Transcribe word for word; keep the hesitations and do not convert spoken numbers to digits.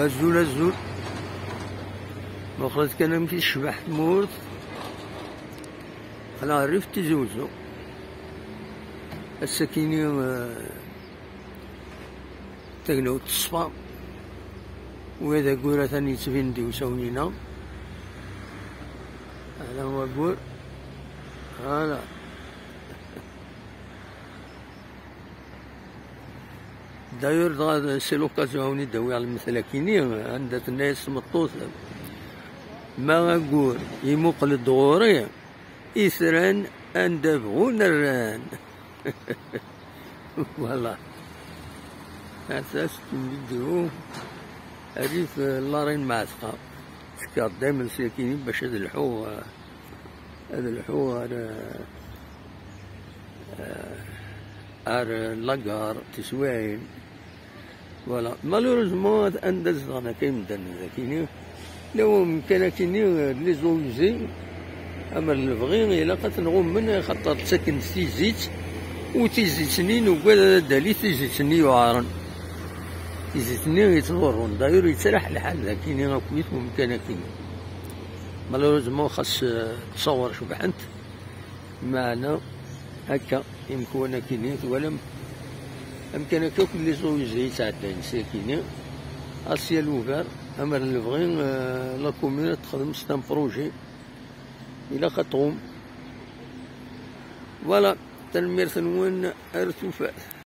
Azul, azul. Meqqret kan amek i tecbeḥ tmurt. Aql-aɣ rrif Tizi Wezzu. Ass-akini, eh, tagnawt teṣfa. Wa d aggur atan yettbin-d i usawen-ina. Ala waggur. Ala. D'ailleurs, dɣa, c'est l'occasion ad wen-id-awiɣ lmetla-kini, anda tenna-yas tmeṭṭut: "Ma aggur imuqel-d ɣur-i, itran anda bɣun rran." Voilà. Ata c'est une vidéo rrif, euh, Larin Mɛatqa. Tekkaɣ daymen syakini bac ad lḥuɣ, euh, ad lḥuɣ ar, euh, ar la gare tiswiɛin. Voilà. Malheureusement, anda zedɣen akka imdanen dagini, lawa umkan akini, les eaux usées, amer lebɣi, ilaq ad ten-ɣummen, axaṭer ttaken-d tizit, u tizit-nni nugad ad d-tali tizit-nni yuɛren. Tizit-nni yettḍurrun. D'ailleurs, yettraḥ lḥal dagini akkit umkan akini. Malheureusement, xas, eh, ttṣawar cebḥent. Meɛna akka, imekwan akini, twalam amkan akka akk les eaux usées yettɛeddayen syakini. Asyal ugar, amer lebɣi, eh, la commune ad texdem, c'est un projet. Ilaq ad tɣum. Voilà, tanemmirt-nwen, ar tufat.